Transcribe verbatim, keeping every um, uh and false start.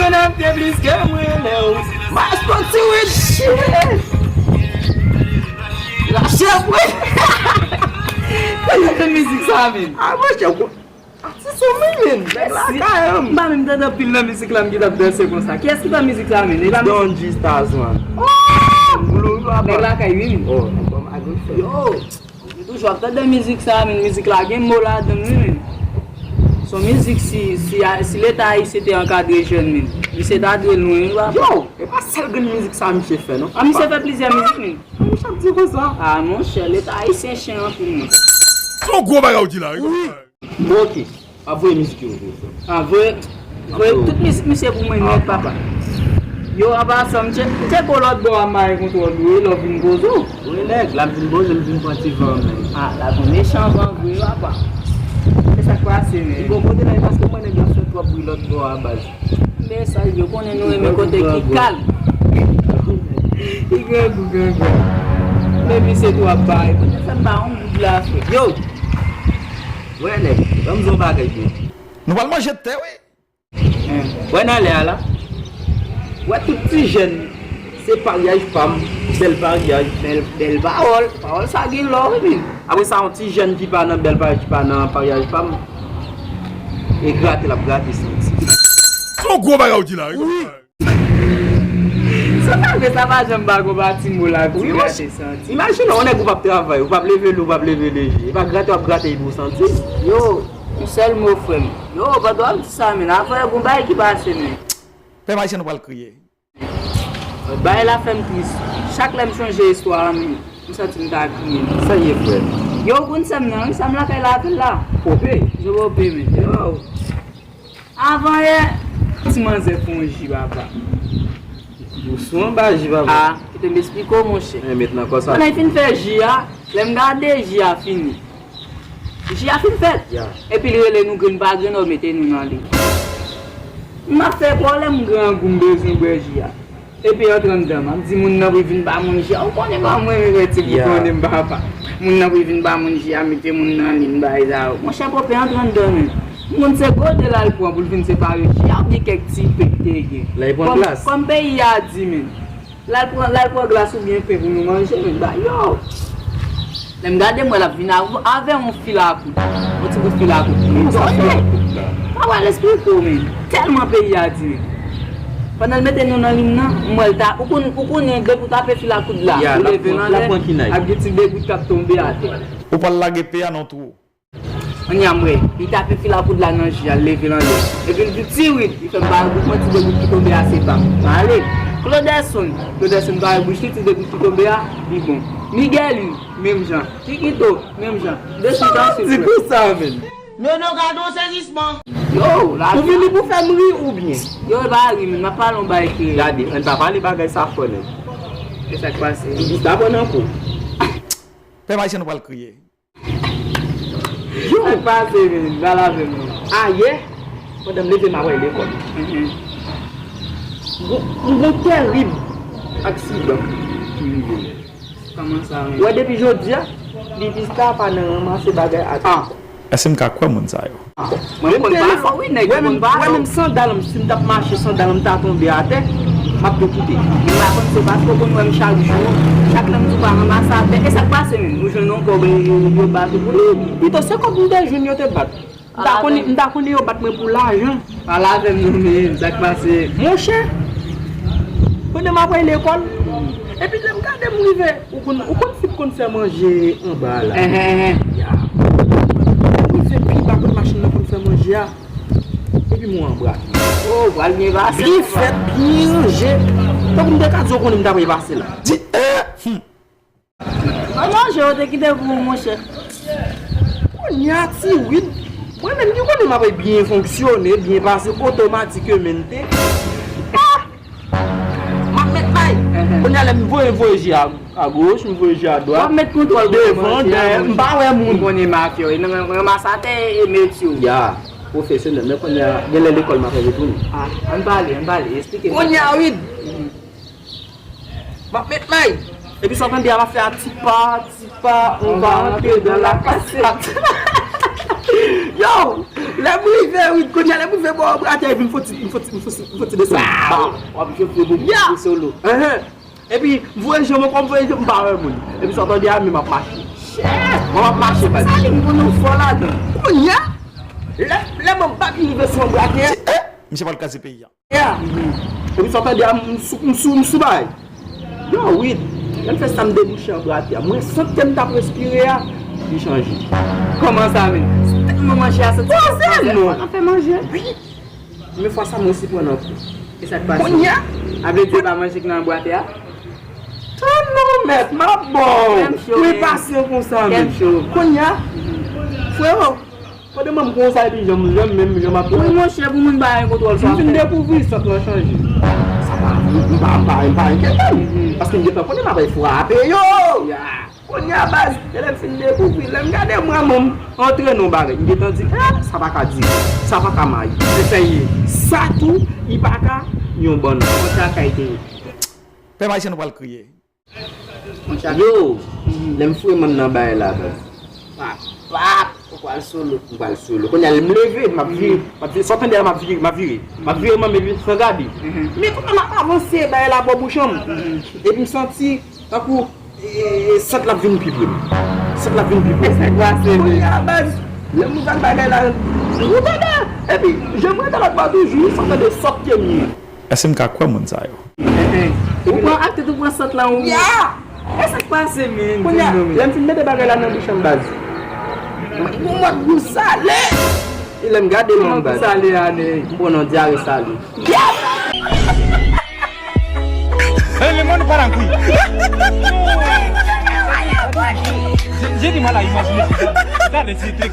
N ap te plis ke mwen lè w. Maestro T-Wid, shit! Lache mwen! Tande mizik sa, men. Ah, monchè, gwo atis ou, men, men. Nèg lakay, m pa menm tande anpil nan mizik la, m gentan ap danse konsa. Kiyès ki fè mizik sa, men? E pa mizik Don G Stars, man. Oh! Blue, papa. Nèg lakay, wi, men. Oh, nèg bon, a gwo fè. Yo! M toujou ap tande mizik sa, men mizik la gen mo ladan l, wi, men. Se yon mizik si, si, si Leta ayisyen te ankadre jèn, men. Misye ta dwe lwen, wi, papa. Yo! E pa sèl grenn mizik sa misye fè, non. Ah, misye fè plizyè mizik, men. Ah, monchè ap di konsa. Ah, monchè, Leta ayisyen chen anpil, men. Se yon gwo bagay ou di la, wi. Wi. Bon, ok. M ap voye mizik yo pou ou, frè m. Ah, voye, voye tout mizik misye pou mwen nèt, papa. Yo, an pasan, m tche-, m tcheke w lòt bò a, m mare kontwòl ou, wi, lè w vin poze w. Wi, nèg, la m vin poze, m vin pran ti van, men. Ah, la gon mechan van vre, papa. Se sa k pase, men. Li bon kote la, e paske mwen nèg la fè twòp bri lòt bò a, baz. Men sa, yo konnen nou renmen kote ki kalm. Li grangou, grangou. Men misye tou ap bay. Kote fè m ba yon goud la, frè. Yo! Wè, nèg, ban m di yon bagay, bro. Nou pral manje tè, wi. Wè nan lè a la. Wè tout ti jèn, se paryaj pa m, bèl paryaj. Bèl, bèl pawòl. Pawòl sa gen lò, wi, men. Apre sa, yon ti jèn ki pa nan bèl paryaj, ki pa nan paryaj pa m, e grate l ap grate santi. Se yon gwo bagay ou di la, wi. Wi. Sa pa vre, sa pa janm pa gon pati mo la, ti grate santi. Imajine w, yon nèg ou p ap travay, ou p ap leve lou, ou p ap leve leje. E pa grate w ap grate epi w santi. Yo, yon sèl mo, frè m. Yo, pandan w ap di sa, men, avan, gon bagay ki pase, men. Pè Maisyen, nou pral kriye. Bagay la fè m tris. Chak lè m chonje istwa a, men, m santi m ta kriye. Sa ye, frè? Yo, ou konn sè m nan, wi, sa m lakay la avè l la. Pope? Zo Pope, men. Yo. Avan yè, ti manzè fè yon ji, papa. Ou sou anba ji, papa. Ah, kite m esplike w, monchè. Eh, met nan kò sa. Pandan l fin fè ji a, lè m gade ji a fini. Ji a fin fèt. Ya. Epi l rele nou grenn pa grenn, o, mete nou nan li. M ap fè pwoblèm, grangou, m bezwen bwè ji a. Epi antre anndan, m ap di moun nan pou l vin ba moun ji a. Ou konnen kòman mwen renmen ti boukannen m, papa. Moun nan pou l vin ba moun ji a, mete moun nan li, m bay sa yo. Monchè, Pope antre anndan, men. Moun se gode l al pran pou l vin separe ji a, oubyen kèk ti pen ki te gen. Lè l pran glas. Kòm, kòm peyi a di, men. L al pran, l al pran glas oubyen pen pou nou manje, men ba yo. Lè m gade m wè l ap vin avè, avè yon fil a koud. Yon ti bout fil a koud. Kòman sa fè yon koud la? Pa wè l esplike w, men. Tèlman peyi a di, men. Pandan l mete nou nan liy nan, m wè l ta, ou konn, ou konnen depi w tape fil a koud la, ou leve l anlè, ap gen ti degout k ap tonbe atè. Ou pral lage pen an nan twou. Kounye a m wè, li tape fil a koud la nan ji a, l leve l anlè. Epi l di, "Ti Wid," li fè m bay gout, mwen ti degout ki tonbe a se pa m. M ale. Clauderson, Clauderson bay bouch li, ti degout ki tonbe a, li bon. Miguel, wi, menm jan. Kikito, menm jan. De suite en suite. Sa w ap di konsa, men? Nono, gade yon sezisman. Yo, la. Ou vini pou fè m ri oubyen? Yo, e pa ri, men m ap pale yon bagay ki reyèl. Gade, ann pa pale bagay sa fò, nèg. E sa k pase? Li ta pran nan kou. Pè Maisyen, nou pral kriye. Yo! Sa k pase, men? Pale avè m, non. Ayè, pandan m leve m ap al lekòl, mhm, gon, gon tèrib aksidan ki rive m. Kòman sa, men? Wè, depi jodi a, Livista pa nan ranmase bagay atè. Ah! Èske m ka kwè moun sa yo? Mwen konn pa fò, wi, nèg yo konn pa fò. Wè, menm sandal m, si m t ap mache, sandal m ta tonbe atè, m ap tou kite. Mwen pa konn, se paske w konn wè m chak jou, chak lè m di w pa ranmase atè. E sa k pase menm? Ou jwenn yon kòb, e, yo bat ou pou li? Pito, se kòb m te jwenn yo te bat. M ta konnen, m ta konnen yo bat mwen pou lajan. Pale avè m non, men, sa k pase? Monchè, pandan m ap al lekòl, epi lè m gade m rive, ou konn, ou konn fi k konn fè manje anba la. Enhen, enhen. Ya. Mwen rive pi ba kot machin nan konn fè manje a. Epi mwen anbrake. Oh, pral byen pase. Byen fèt, byen ranje. Tankou m te ka di w konnen m t ap repase la. Di, eh, hmm. An manje yo te kite pou ou, monchè. Kounye a, Ti Wid, mwen menm ki konnen m ap byen fonksyone, byen pase, otomatikmente. Ah! M ap met may. Enhen. Kounye a, lè m voye, voye je a, agoch, m voye je a dwat. W ap met kontwòl pou devan, manje a, dèyè, monchè. M pa wè moun. M konnen mafya yo. Nan ranmase atè e metye yo. Ya, pwofesyonèl, men kounye a, genlè lekòl m ap retounen. Ah, ann pale, ann pale, eksplike m. Kounye a, Wid. M ap met may. Epi sa w tande a, m ap fè a ti pa, ti pa, on va entrer dans la cassette. Yo, lè m rive, wi, kote Jan lè m rive bò bratè, epi m fon ti, m fon ti, m fon ti, m fon ti desann. Ba, w ap jwe pou solo. Enhen. Epi, m voye je m ankò, m voye je m, m pa wè moun. Epi sa w tande a, men m ap mache. M ap mache, baz. Sa li, m konnen w fò ladan. Kounye a, lè, lè m ap rive sou yon bratè. Misye pral kraze peyi a. Yeah. Epi sa w tande a, m sou, m sou, m sou bagay. Yo, wi. Lè m fè sa, m debouche anba atè a. Mwen, sant ke m t ap respire a, li chanje. Kòman sa, menm? Se tèlman manje a santi. Koze non. Nan fè manje. Wi. Men fwa sa, mwen osi pran nan kou. E sa k pase? Kounye a? A vle di, pa manje k nan anba atè a? Tann non, mèt, m ap bon. Kèm cho, men. Mwen pasyan konsa, menm. Kèm cho. Kounye a? Frero, pandan m konsa epi jan m, jan m menm, jan m ap. Wi, monchè, pou moun pa gen kontwòl sa. M fin dekouvri sant lan chanje. Sa pa, m pa, m pa, m pa enkyete m. Paske m gentan konnen m ap al frape yo. Kounye a, baz, e lè m fin dekouvri, lè m gade mwen menm, antre nan bagay, m gentan di, eh, sa pa ka dire, sa pa ka mayi. Se sa ye. Sa tou, li pa ka yon bannann. Konsa kay te ye. Pèp ayisyen nou pral kriye. Yo, lè m foure manm nan bagay la, baz. Pap, pap, ou pral solo. M pral solo. Kounye a, lè m leve, m ap vire, m ap vire. Sa w tande a, m ap vire, m ap vire. M ap vire manm epi san gade. Men kounye a, m ap avanse, bagay la bò bouch an m. Epi m santi, tankou, e, e, sant la ap vin pi pre m. Sant la ap vin pi pre m. E sa k pase, men? Kounye a, baz, lè m rive ak bagay la, ou tande? Epi, jan m rete lòt bò toujou, sa w tande sòt ke m ye. Èske m ka kwè moun sa yo? Ou pran ak tèt ou pran sant lan ou. Ya! E sa k pase, men? Kounye a, lè m fin mete bagay la nan bouch an m, baz, m gon mòd gou sale. E lè m gade non, baz. Gou sale a, nèg. M pran non dyare sale. Eleman nou pa nan kwi. J'ai du mal à imaginer ça. Gade, se te